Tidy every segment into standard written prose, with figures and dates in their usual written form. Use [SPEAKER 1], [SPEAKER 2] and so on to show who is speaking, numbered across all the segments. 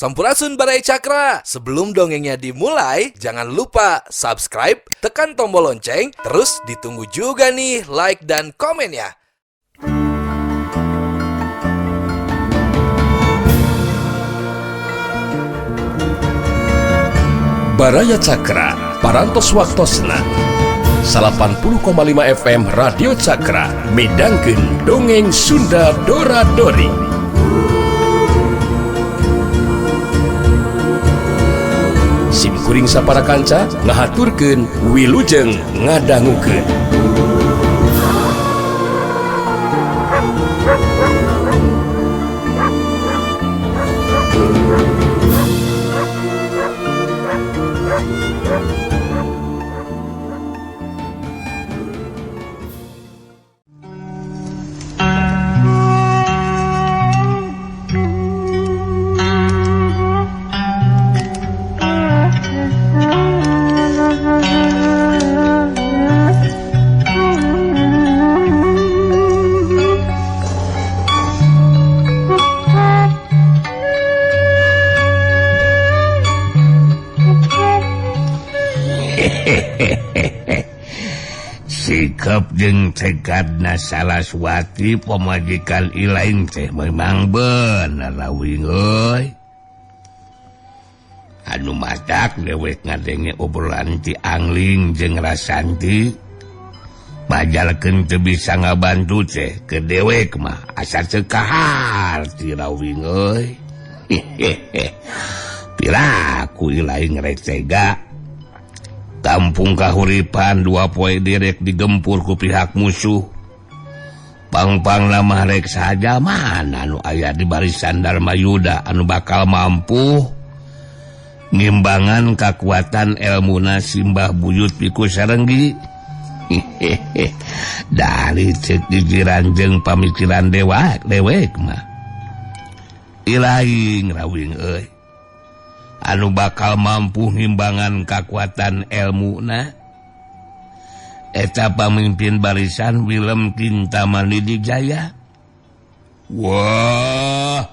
[SPEAKER 1] Sampurasun Baraya Cakra. Sebelum dongengnya dimulai, jangan lupa subscribe, tekan tombol lonceng, terus ditunggu juga nih like dan komennya.
[SPEAKER 2] Baraya Cakra, Parantos Waktosna 80,5 FM Radio Cakra midangkeun dongeng Sunda Dora Dori. Sim kuring sapara kanca ngahaturkeun wilujeng ngadangukeun.
[SPEAKER 3] Sikap jeung tekadna Saraswati pamajikan Ilaing teh memang bener rawing euy. Anu matak dewek ngadenge obrolan ti Angling jeung Rasanti majalkeun teu bisa ngabantu teh ke dewek mah asa teu kaharti rawing euy. Piraku Ilaing rek tega. Kampung Kahuripan dua poe direk digempur ku pihak musuh. Pangpang lamah rek saja mana anu aya di barisan Darmayuda anu bakal mampu ngimbangan kakuatan elmuna Simbah Buyut Piku Sarenggi. Dari cek jijiran jeung pamikiran dewa dewek mah Ilaing rawing euy. Anu bakal mampu ngimbangan kakuatan elmuna eta pamimpin barisan Willem Kintamani Dijaya. Wah,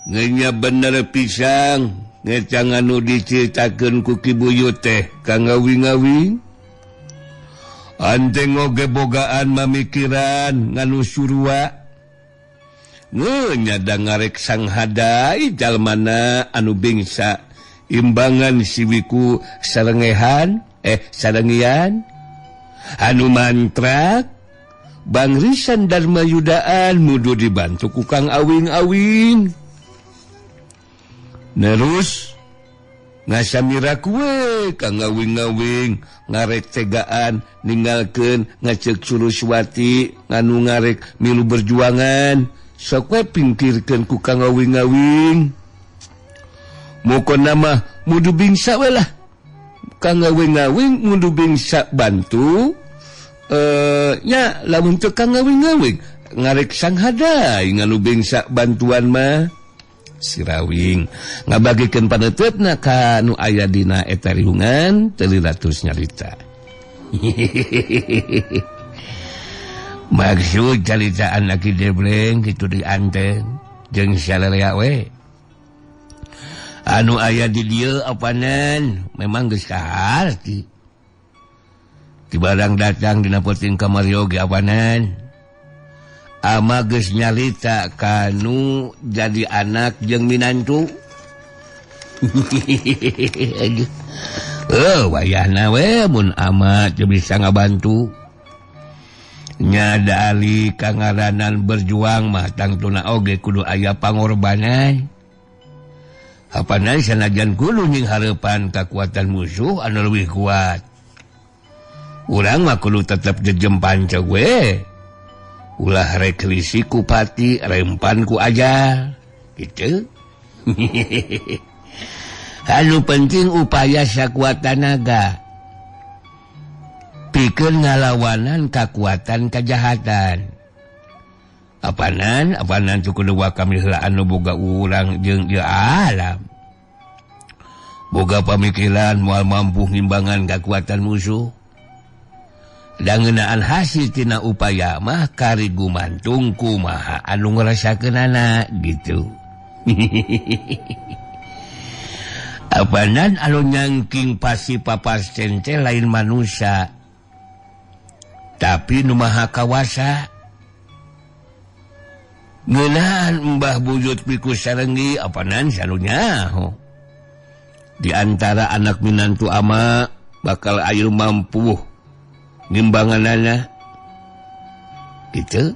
[SPEAKER 3] ngenya bener pisang ngecang anu diceritakeun ku Ki Buyut teh ka ngawing-ngawing. Anteng oge bogaan mamikiran nganu surua. Ngenya dangarek sang hadai jalmana anu bingsa imbangan siwiku sarengehan sarengian anu mantrak bangrisan Darmayudaan mudu dibantu ku Kang Awing-awing. Nerus ngasamira kue Kang Awing-awing ngarek tegaan ninggalkeun ngacek Suruswati nganu ngarek milu berjuangan. Sok we pingkirkeun ku Kang Awing-awing. Mokona mah mudu bingsa we lah. Kang Awing-awing mudu bingsa bantu nya lamun teu Kang Awing-awing ngarek sanghadai nganu bingsa bantuan mah. Sirawing ngabagikeun paneuteup-na ka nu aya dina eta rihungan 300 nyarita. Maksud caritaan aki debleng kitu dianteng jeung salarea we. Anu aya di dieu apanan memang geus kaharti. Ti barang datang dina peuting kamari oge apanan. Ama geus nyalita kanu jadi anak jeung minantu. Wayahna we mun ama teu bisa ngabantu. Nya ali kangaranan berjuang mah tangtuna oge kudu aya pangorbanan. Apanan sanajan kudu nying hareupan kakuatan musuh anu leuwih kuat. Urang mah kudu tetep jejempan ceuk we. Ulah rek risi ku pati rempan ku ajar. Kitu. Anu penting upaya sakuat tanaga. Pikeun ngalawanan kakuatan kejahatan. Apanan apanan cukup dua kami heula anu boga urang jeung ieu alam. Boga pamikiran moal mampu ngimbangan kakuatan musuh. Dangeunaan hasil tina upaya mah kari gumantung kumaha anu ngerasakeunana gitu. Apanan anu nyangking pasti papasten teh lain manusia tapi nu maha kawasa. Ngeunaan Mbah Buyut Wiku Sarenggi apanan sarunya di antara anak minantu ama bakal ayu mampu ngimbanganana gitu.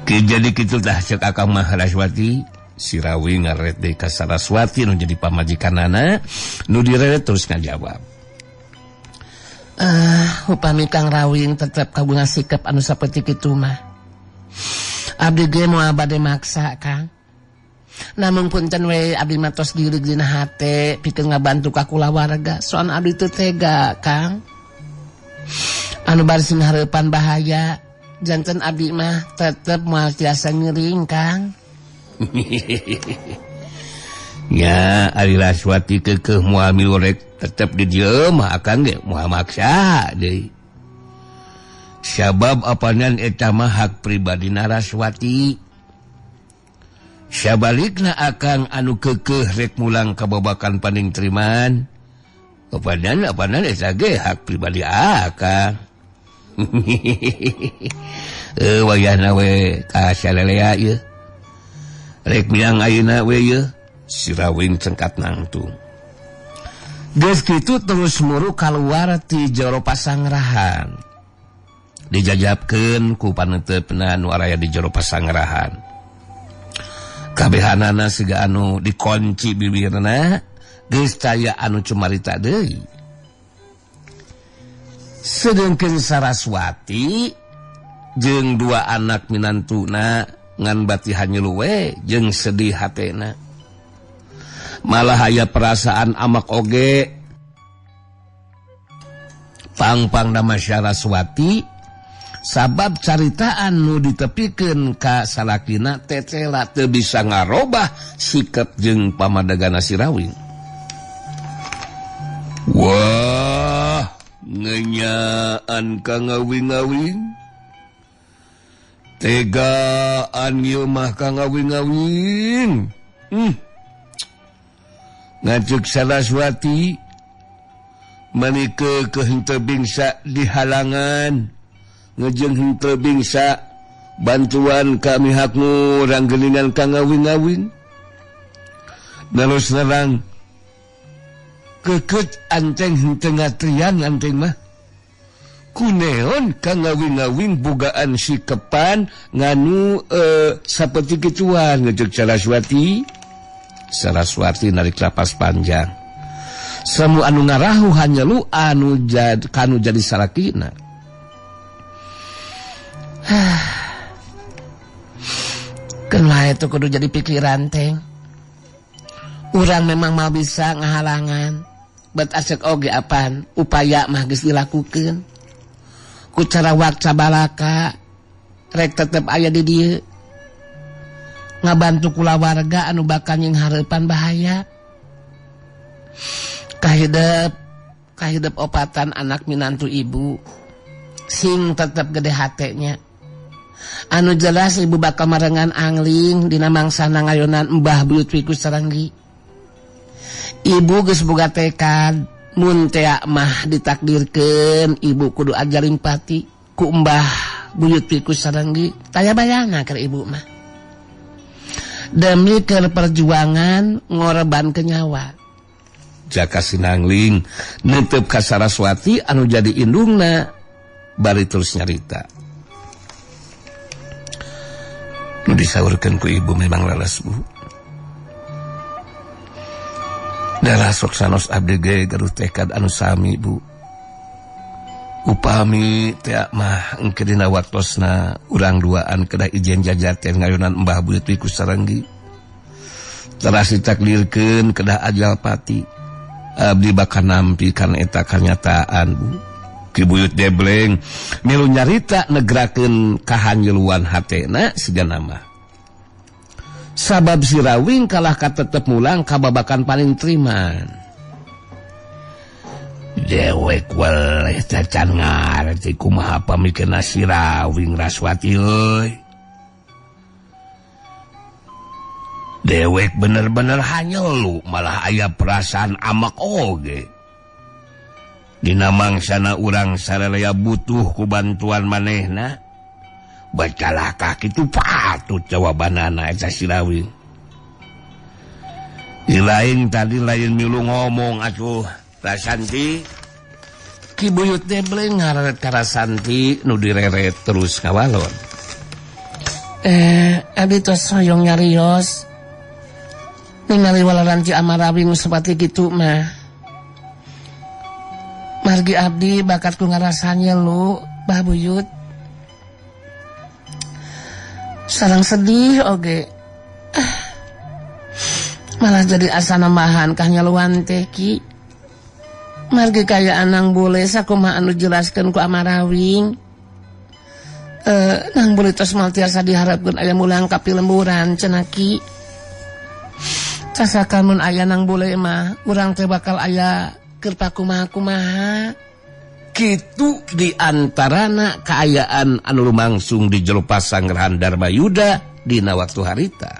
[SPEAKER 3] Jadi kitu tah ceuk Akang mah Raswati. Sirawi ngaret deui ka Saraswati nu jadi pamajikanana nu direret terus ngajawab.
[SPEAKER 4] Upami Kang Rawing tetep kagungan sikap anu saperti kitu mah. Abdi ge moal bade maksa Kang. Namun punten we abdi mah tos girig dina hate pikeun ngabantu ka kulawarga soalna abdi teu tega Kang. Anu bari hareupan bahaya janten abdi mah tetep moal tiasa ngiring Kang.
[SPEAKER 3] Ya ari Raswati keukeuh moal milu rek tetep di dieu mah Akang ge moal maksa deui. Sabab apanan eta mah hak pribadina Raswati. Sabalikna Akang anu keukeuh rek mulang ka babakan Paningtriman. Apanan eta ge hak pribadi Akang. Wayahna we ka salelea ieu. Rek miang ayeuna we ieu Sirawing cengkat nangtung.
[SPEAKER 4] Geus kitu terus muru kaluar ti jero pasangrahan.
[SPEAKER 3] Dijajabkeun ku paneuteupeuna nu araya di jero pasangrahan. Kabehanana siga anu dikonci bibirna geus taya anu cumarita deui.
[SPEAKER 4] Sedengkeun Saraswati jeung dua anak minantuna ngan bati hanyelu we jeung sedih hatena.
[SPEAKER 3] Malah aya perasaan amak oge. Pangpang nama Saraswati sabab caritaan nu ditepikeun ka salakina tetela teu bisa ngarobah sikap jeung pamadegana Sirawing. Wah, ngenyaan ka ngawing-ngawing. Tegaan ieu mah ka ngawing-ngawing. Ngaceuk Saraswati mani keukeuh henteu bingsa dihalangan ngejeng henteu bingsa bantuan kami hak ngurang geuningan ka ngawing-ngawing. Terus nerang kekeut anteng henteu ngatrian anteng mah. Kuneon ka ngawing-ngawing bogaan sikepan nganu saperti kituan ngejek Saraswati. Saraswati narik napas panjang.
[SPEAKER 4] Semu anu ngarahu hanya lu anu kanu jadi salakina. Kenapa itu kudu jadi pikiran teng. Urang memang mau bisa ngahalangan. Bet asek oge apan upaya mah geus dilakukeun. Ku cara wakca balaka rek tetep aya di dieu. Ngabantu kulawarga anu bakal nyinghareupan bahaya. Kahidep opatan anak minantu ibu sing tetep gede hatenya. Anu jelas ibu bakal marengan angling dina mangsana ngayonan Mbah Buyut Wiku Sarenggi. Ibu geus boga tekad mun tea mah ditakdirkeun ibu kudu ajarin pati ku Mbah Buyut Wiku Sarenggi. Taya bayangna keur ibu mah. Demi keur perjuangan ngorbankeun nyawa.
[SPEAKER 3] Jaka Sinangling netep ka Saraswati anu jadi indungna bari terus nyarita. Nu disaurkeun ku ibu memang leles bu. Darah sok sanos abdi ge gaduh tekad anu sami bu. Upami teh mah engke dina waktosna urang duaan kedah ijen jajaten ngayunan Mbah Buyut Wiku Sarenggi. Teras ditakdirkeun kedah ajal pati. Abdi bakal nampi kana eta kanyataan bu. Ki Buyut Debleng milu nyarita negrakeun kahanjeluan hatena sigana mah. Sabab Sirawing kalah katetep mulang kababakan paling triman. Dewek weleh teh can ngarti kumaha pamikirna Sirawing Raswati euy. Dewek bener-bener hanyelu malah aya perasaan amak oge. Dina mangsana urang sararea butuh ku bantuan manehna. Bacalakah kitu patut jawabanana eta Sirawing. Di lain tadi lain milu ngomong atuh Rasanti.
[SPEAKER 4] Ki Buyut Debleng ngareret ka Rasanti nu direret terus kawalon. Abdi tos hoyong nyarios. Ningali walaran Ki Amarawing seperti kitu mah. Margi abdi bakat ku ngarasanya lu, Bah Buyut. Sarang sedih oge. Malah jadi asa nambahan kah nyaluan teh Ki. Margi kaya anang bule sakumaha anu jelaskeun ku Amarawing. Nang bule tos moal tiasa diharapkeun aya mulang ka pilemburan cenah Ki. Casakan mun aya nang bule mah urang teh bakal aya keur pakumaha-kumaha.
[SPEAKER 3] Kitu diantarana kaayaan anu lumangsung di jero pasanggrahan Darmayuda dina waktu harita.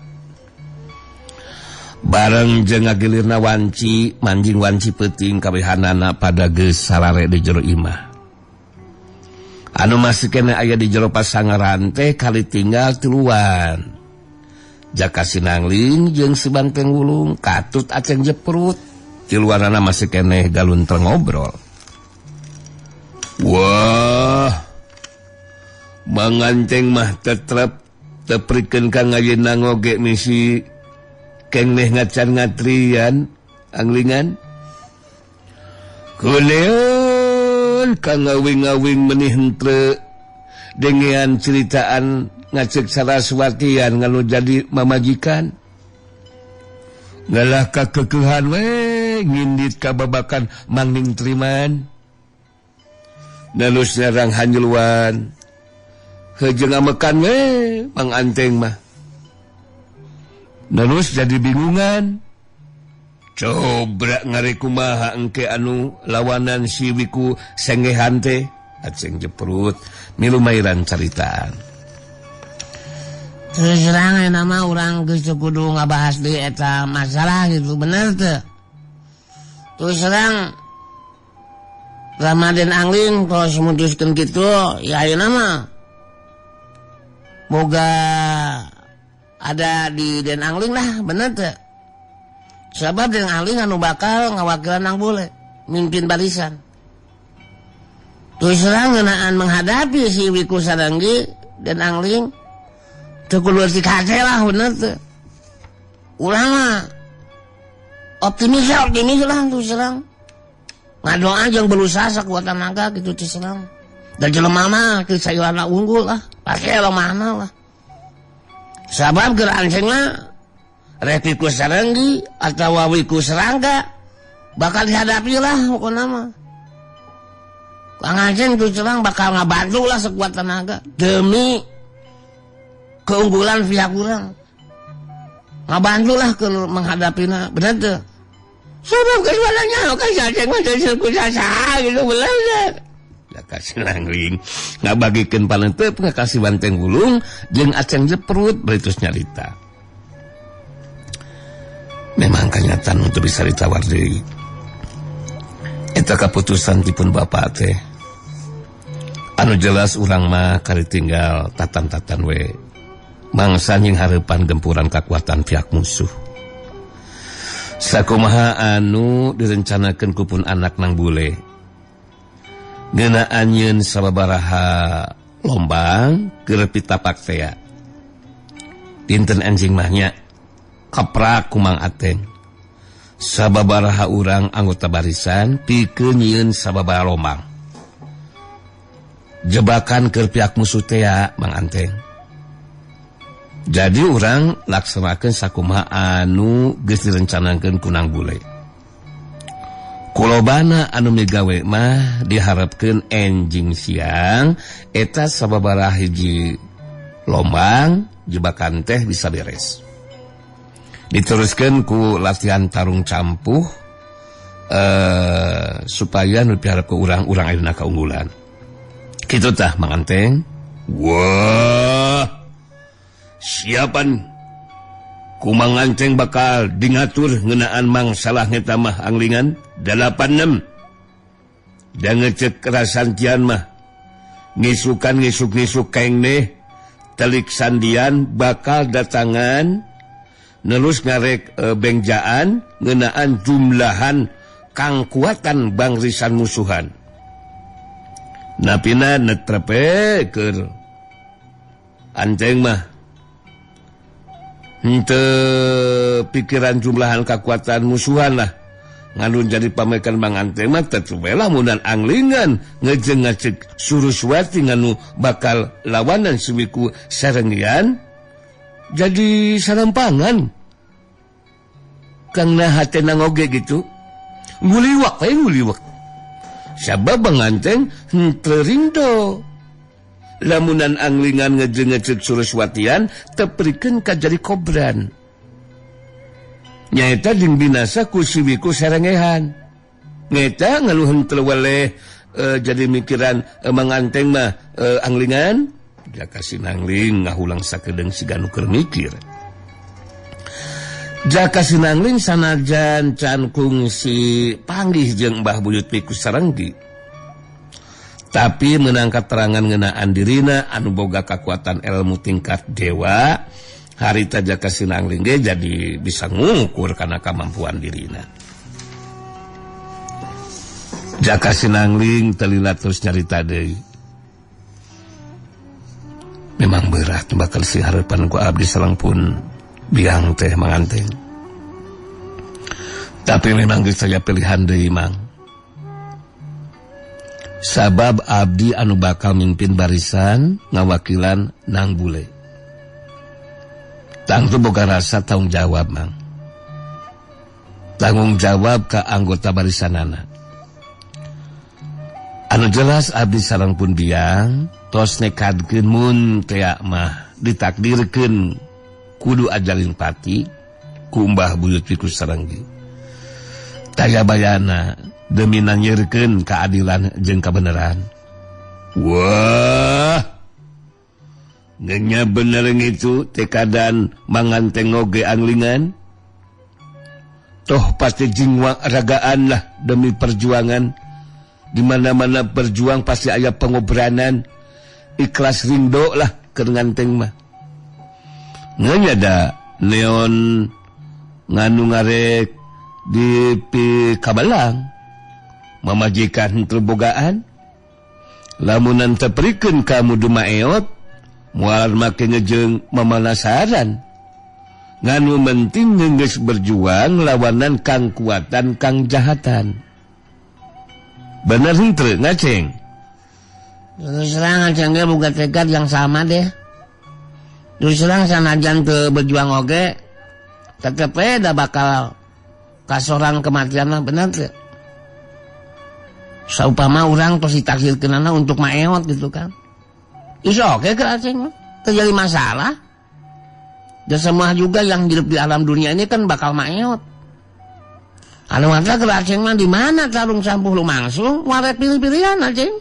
[SPEAKER 3] Bareng jeung ngagilirna wanci, manjing wanci peuting kabehanana pada geus sarare di jero imah. Anu masih kene aya di jero pasanggrahan teh kali tinggal tiluan. Jaka Sinangling jeung si Banteng Wulung katut Aceng Jeprut. Tiluanana masih keneh galuntreng ngobrol. Wah, Manganceng mah tetrep teprikeun ka ngayeuna ngoge misi keneh ngacan ngatrian anglingan. Kuleun ka ngawing-ngawing menih henteu dengean ceritaan ngacek Saraswatian nganu jadi mamajikan. Ngalah ka kekeuhan we ngindit ka babakan mangning triman. Nalus nyarang hanjuluan heujeung amekan we Mang Anteng mah. Nalus jadi bingungan. Cobra ngarekumaha engke anu lawanan si Wiku Senggehan teh. Aceng Jeprut milu mairan caritaan.
[SPEAKER 4] Terus terang nama urang geus kudu ngabahas deui eta masalah gitu bener teu. Terus terang Ramadan Angling kalau mutuskeun kitu ya ayeuna mah boga ada di Den Angling lah bener teu. Sebab Den Angling anu bakal ngawakilan nang bule mimpin barisan. Terus terang ngeunaan menghadapi si Wiku Saranggi Den Angling teu kudu dikate lah bener teu. Urang mah optimis lah terus terang. Ngadoa jeung berusaha sakuat tenaga gitu terus terang. Dan jelema mah teu sayurana unggul lah, pasti lemahna lah. Sabab keur anceng mah rek Wiku Saranggi atawa Wiku Serangga bakal dihadapi lah pokona mah. Kang Aceng terus terang bakal ngabantu lah sekuat tenaga demi keunggulan pihak urang. Ngabantu lah ke menghadapina, bener teu? Sebab kesualannya kan Aceng mah teu kusaha gitu bener teu?
[SPEAKER 3] Jaka Sinangling ngabagikeun palenteup ka si Banteng Wulung jeung Aceng Jeprut bari terus nyarita. Memang kenyataan untuk bisa ditawar deui. Eta kaputusan tipun bapak teh. Anu jelas urang mah kari tinggal tatan-tatan we. Mangsa nying hareupan gempuran kakuatan pihak musuh. Sakumaha anu direncanakeun ku pun anak nang bule. Ngeunaan nyeun sababaraha lombang keur pitapak tea. Dinten anjing mah nya kaprak ku Mang Ateng. Sababaraha urang anggota barisan pikeun nyieun sababaraha lombang. Jebakan keur pihak musuh tea Mang Anteng. Jadi urang laksanakeun sakumaha anu geus direncanakeun ku nang bule. Kulobana anu migawe mah diharapkeun enjing siang eta sababaraha hiji lombang jebakan teh bisa beres. Diteruskeun ku latihan tarung campuh supaya nu diharap ku urang-urang ayeuna kaunggulan. Kitu tah Mang Anteng. Wah. Siapan Kumang Anteng bakal dingatur ngeunaan mangsalah ngeta mah anglingan 86 dan ngecek rasantian mah ngisukan ngisuk-ngisuk kengneh telik sandian bakal datangan nelus ngarek bengjaan ngeunaan jumlahan kangkuatan bangrisan musuhan napina netrepe keur Anteng mah henteu pikiran jumlahan kekuatan musuhan lah ngalun jadi pamekan Bang Anteng mah tetep we lah munan anglingan ngejeng ngacek Suruswati nganu bakal lawanan suwiku sarengian jadi sarampangan kang nah hatena ngoge gitu nguliwak we nguliwak sabab Bang Anteng henteu rindo lamunan anglingan ngejeng-ngejeng Suruswatian teprikeun ka jadi kobran nyaeta jeung binasa ku siwiku sarengehan ngeta ngaluhun teu weleh jadi mikiran Mang Anteng mah anglingan Jaka Sinangling ngahulang sakedeung siga nu keur mikir. Jaka Sinangling sanajan can kungsi panggih jeung Mbah Buyut Piku Sarenggi tapi menang keterangan ngeunaan dirina anu boga kekuatan ilmu tingkat dewa harita Jaka Sinangling ge jadi bisa ngukur karena kemampuan dirina. Jaka Sinangling telila terus nyarita deui. Memang berat bakal si harapan ku abdi sareng pun biang teh Mang Anteng. Tapi memang geus aya pilihan deui Mang. Sabab abdi anu bakal mimpin barisan ngawakilan nang bule. Tangtu boga rasa tanggung jawab Mang. Tanggung jawab ka anggota barisanana. Anu jelas abdi sareng pun biang tos nekadkeun mun tea mah ditakdirkeun kudu ajalin pati ku Mbah Buyut Piku Sarenggi. Taya bayana demi nanyirkeun keadilan jeung kabeneran. Wah, ngenya bener ngitu tekadan Mang Anteng oge anglingan. Toh pasti jingwang ragaan lah demi perjuangan. Di mana-mana berjuang pasti aya pengobranan. Ikhlas rindo lah keur nganteng mah. Ngenya da neon nganu ngarek di pikabelang. Mamajikan terbogaan lamunan teprikeun kamu dumaeot moal make ngejeng mamanasaran nganu penting geus berjuang lawanan kang kuatan kang jahatan bener henteu ngaceng.
[SPEAKER 4] Terus terang ngaceng ge boga tekad yang sama deh. Terus terang sanajan teu berjuang oge tetep we da bakal kasorang kematian mah bener teu. Saupama orang terus ditakdirkeunana untuk maewot gitu kan. Iso oke ke aceng mah terjadi masalah. Dan semua juga yang hidup di alam dunia ini kan bakal maewot. Anu mata ke aceng mah di mana tarung sampuh lumangsung warek pilih-pilihan aceng.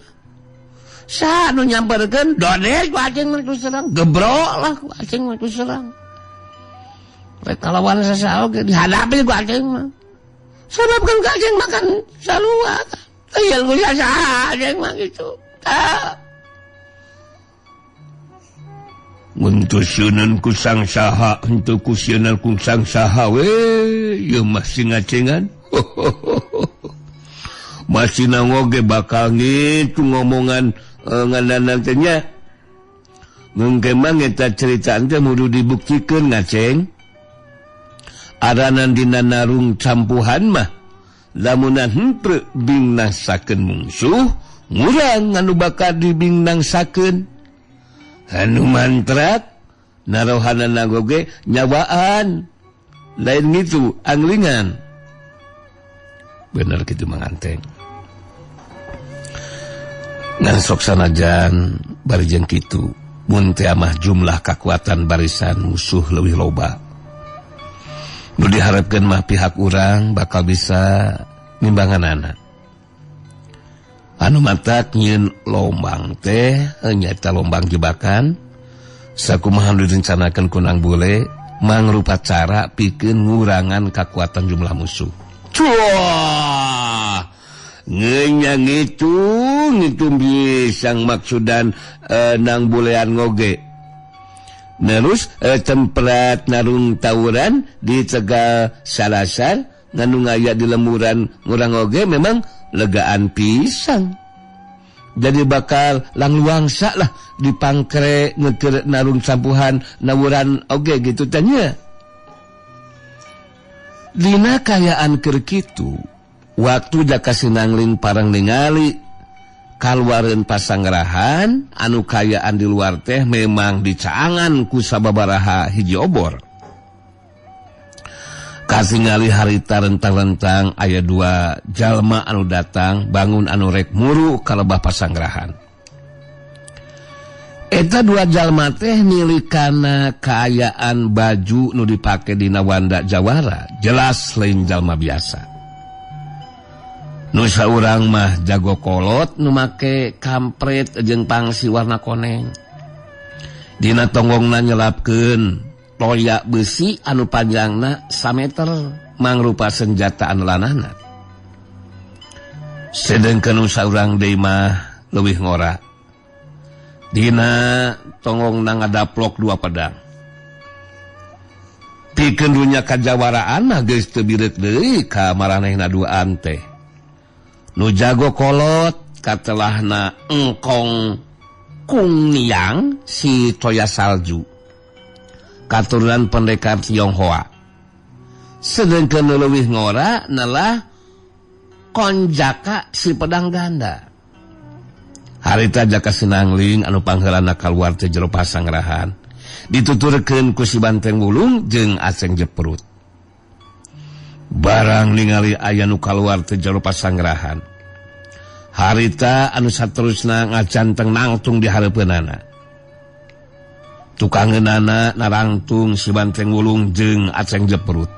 [SPEAKER 4] Sa anu nyamperkeun dodeh ku aceng mah terus serang, gebrok lah ku aceng mah terus serang. Rek kalawan sasaha oge dihadapi ku aceng mah. Sabab kan ku aceng makan sarua. Iya, gue aja mah gitu.
[SPEAKER 3] Untuk sieunan ku sang saha, untuk ku sieunan ku sang saha we, ieu mah singacengan. Masih nangoge bakal ngitu ngomongan ngandanan teh nya. Mungkin mah eta ceritaan teh kudu dibuktikeun ngaceng. Aranan dina narung campuhan mah lamunan henteu bingnasakeun mungsuh ngurang anu bakal dibingnangsakeun anu mantrat narohanana oge nyawaan lain ngitu anglingan bener kitu Mang Anteng ngan sok sanajan bari jeung kitu mun teh mah jumlah kakuatan barisan musuh leuwih loba. Nu diharapkeun mah pihak urang bakal bisa nimbanganana. Anu matak nyieun lombang teh nyaeta lombang jebakan sakumaha nu direncanakeun ku Nang Bule Mangrupa cara pikeun ngurangan kakuatan jumlah musuh. Cuah! Ngenya ngitung ngitung bisang maksudan nang bulean ngoge. Nerus templat narung tawuran di Tegal Salasar nganu ngaya di lemburan ngurang oge memang legaan pisang. Jadi bakal langluangsa lah dipangkre ngeker narung sampuhan nawuran oge gitu tanya. Dina kayaan keur kitu, waktu Jaka Sinangling parang ningali kaluareun pasangrahan anu kayaan di luar teh memang dicaangan ku sababaraha hiji obor. Kasingali harita rentang-rentang aya dua jalma anu datang bangun anu rek muru ka lebah pasangrahan. Eta dua jalma teh milikana kaayaan baju nu dipake dina wanda jawara jelas lain jalma biasa. Nu saurang mah jago kolot nu make kampret jeung pangsi warna koneng. Dina tonggongna nyelapkeun toya besi anu panjangna sameter mangrupa senjata anu lanahna. Sedengkeun nu saurang deui mah leuwih ngora. Dina tonggongna ngadaplok dua pedang. Pikeun dunya kajawaraan mah geus teu bireuk deui ka maranehna duaan teh. Nu jago kolot katelahna engkong Kung Niang si toya salju. Katurunan pendekar Tionghoa. Sedengkeun nu leuwih ngora nelah Konjaka si pedang ganda. Harita Jaka Sinangling anu pangheulana kaluar teh jero pasangrahan dituturkeun ku si Banteng Wulung jeung Aceng Jeprut. Barang ningali aya nu kaluar teh jero pasangrahan. Harita anu saterusna ngacanteng nangtung di hareupeunana. Tukangeunana narangtung si Banteng Wulung jeung Aceng Jeprut.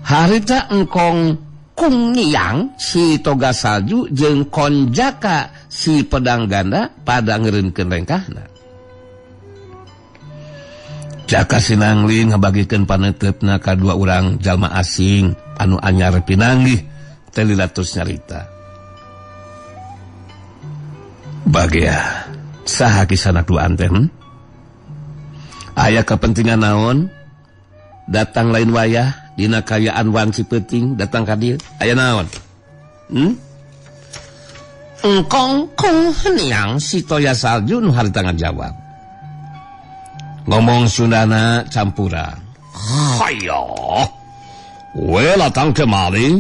[SPEAKER 3] Harita engkong Kung Niang si toga salju jeung Konjaka si pedang ganda pada ngeureunkeun rengkahna. Jaka Sinangling ngabagikeun paneuteup-na ka dua urang jalma asing anu anyar pinanggih teh lila tos nyarita. Bagea saha kisahna duaan teh? Aya kepentingan naon? Datang lain wayah dina kayaan wanci peuting datang ka dieu. Aya naon? Engkong Kung Niang si toya salju nu harita ngajawab. Ngomong Sundana campuran. Hayo, we datang kemari.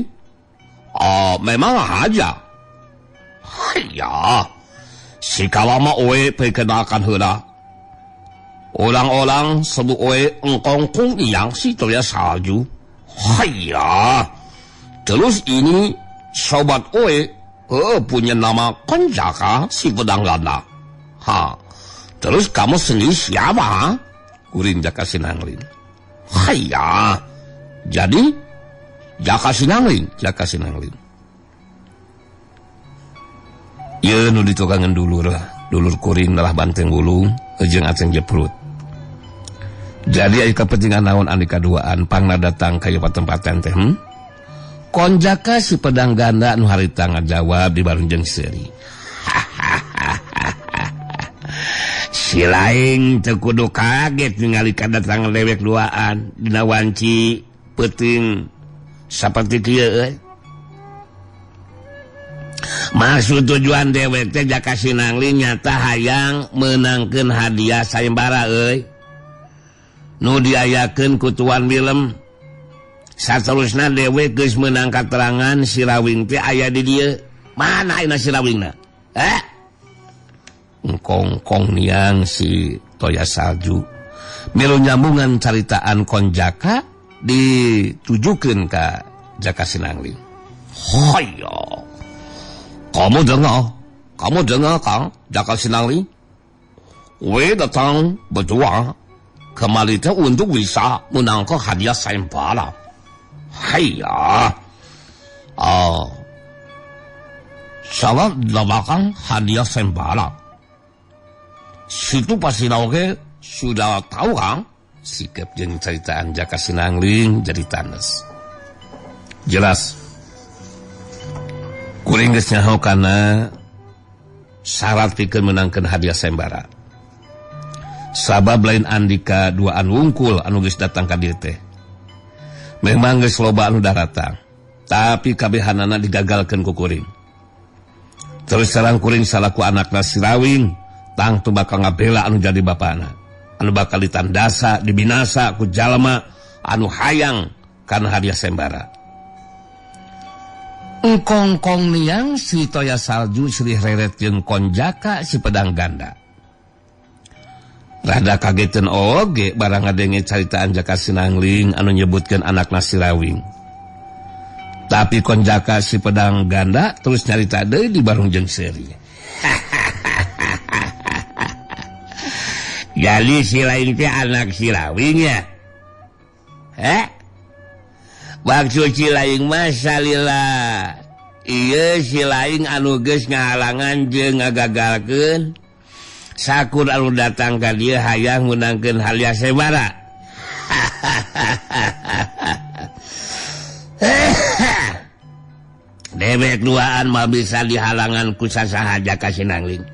[SPEAKER 3] Memang aja. Haya, si kalama we perkenalkan heula. Orang-orang sebut we engkong Kung Niang si toya salju. Haya, terus ini sobat we punya nama Konjaka si pedang ganda. Ha, terus kamu sendiri siapa? Kuring Jaka Sinangling. Haya, jadi Jaka Sinangling, Jaka Sinangling. Ieu nu ditukangan dulur lah, dulur kuring adalah Banteng Wulung jeung Aceng Jeprut. Jadi aya kepentingan naon andika duaan pangna datang ka ieu patempatan teh? Konjaka si pedang ganda nu harita ngajawab di barung jeung seuri. Si laing teu kudu kaget ningali kadatangan dewek duaan dina wanci peuting saperti kieu euy. Maksud tujuan dewek teh Jaka Sinangling nyata hayang meunangkeun hadiah sayembara euy. Nu diayakeun ku Tuan Wilem. Saterusna dewek geus meunang katerangan si Rawing teh aya di dieu. Mana ayeuna si Rawingna? Engkong-kong Niang si toya salju milu nyambungan caritaan Konjaka ditujukeun ka Jaka Sinangling. Hayo, kamu dengar Kang Jaka Sinangling? We datang berdua kemari teh untuk bisa menangkap hadiah sayembara. Haiya, saya dapatkan hadiah sayembara. Situ pasti oke sudah tahu kan?
[SPEAKER 4] Sikap jeung caritaan Jaka Sinangling jadi tandes. Jelas kuring geus nyaho kana syarat pikeun meunangkeun hadiah sayembara. Sabab lain Andika duaan wungkul anu geus datang ka dieu teh. Memang geus loba anu daratang, tapi kabehanana digagalkeun ku kuring. Terus serang kuring salaku anakna Sirawing tangtu bakal ngabela anu jadi bapana. Anu bakal ditandasa, dibinasa ku jalma anu hayang kana hadiah sayembara. Engkongkong niang si Toya Salju Sri Reret jeung Konjaka si Pedang Ganda. Rada kageteun oge barang ngadenge caritaan Jaka Sinangling anu nyebutkeun anakna Sirawing. Tapi Konjaka si Pedang Ganda terus nyarita deui di barung jeung seuri. Jadi si lain teh anak Sirawing ya. Heh? Maksud si lain mah salila. Ieu si lain anu geus ngahalangan jeung ngagagalkeun sakur anu datang ka dieu hayang meunangkeun hadiah sayembara. Dewek duaan mah bisa dihalangan ku sasaha Jaka Sinangling.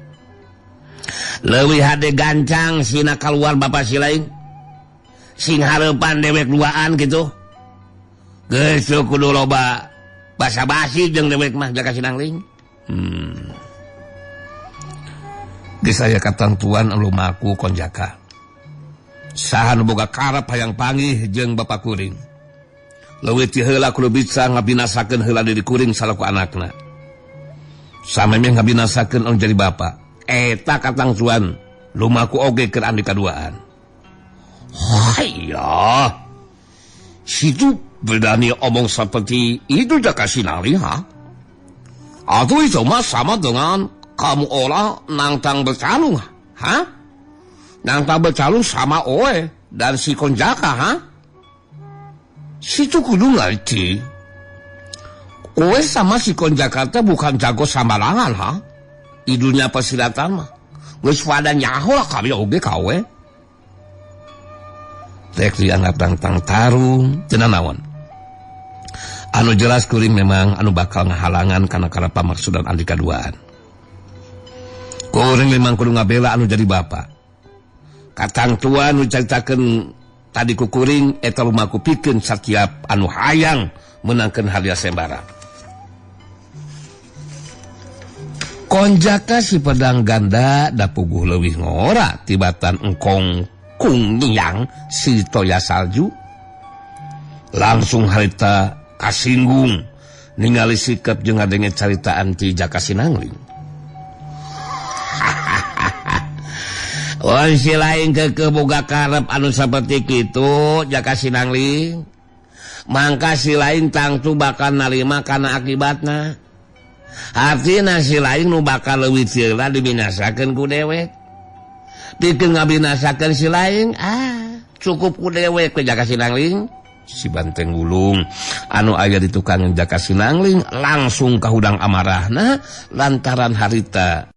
[SPEAKER 4] Leuwih hade gancang sina kaluar bapa si lain. Sing hareupan dewek duaan kitu. Geus kudu loba basa-basi jeung dewek mah Jaka Sinangling. Geus aya katantuan anu lumaku Konjaka. Saha nu boga karep hayang panggih jeung bapa kuring. Leuwih ti heula kudu bisa ngabinasakeun heula diri kuring salaku anakna. Samemeh ngabinasakeun anu jadi bapa. Eta katangtuan lumaku oge keur Andika duaan. Hayya. Situ berani omong seperti itu Jaka Sinangling, ha? Atau itu mah sama dengan kamu olah nangtang bercalung, ha? Nangtang bercalung sama oe dan si Konjaka, ha? Situ kudu ngerti. Oe sama si Konjaka teh bukan jago sambarangan, ha? Idunya persilatan mah. Geus pada nyaho lah kami oge kawe. Tek dianggap tangtang tarung, cenah naon. Anu jelas kuring memang anu bakal ngahalangan kana kana pamaksudan Andika duaan. Kuring memang kudu ngabela anu jadi bapa. Katangtuan nu caritakeun tadi ku kuring eta lumaku pikeun satiap anu hayang meunangkeun hadiah sayembara. Konjaka si Pedang Ganda dapuguh leuwih ngora tibatan engkong kung niang si Toya Salju. Langsung harita kasinggung ningali sikap jeung ngadenge caritaan ti Jaka Sinangling. Oh, si lain keukeuh boga karep anu saperti kitu Jaka Sinangling. Mangka si lain tangtu bakal narima kana akibatna. Artina si lain nu bakal leuwih tieula dibinasakeun ku dewek. Pikeun ngabinasakeun si lain, cukup ku dewek we Jaka Sinangling. Si Banteng Wulung anu aya di tukang Jaka Sinangling langsung kahudang amarahna lantaran harita.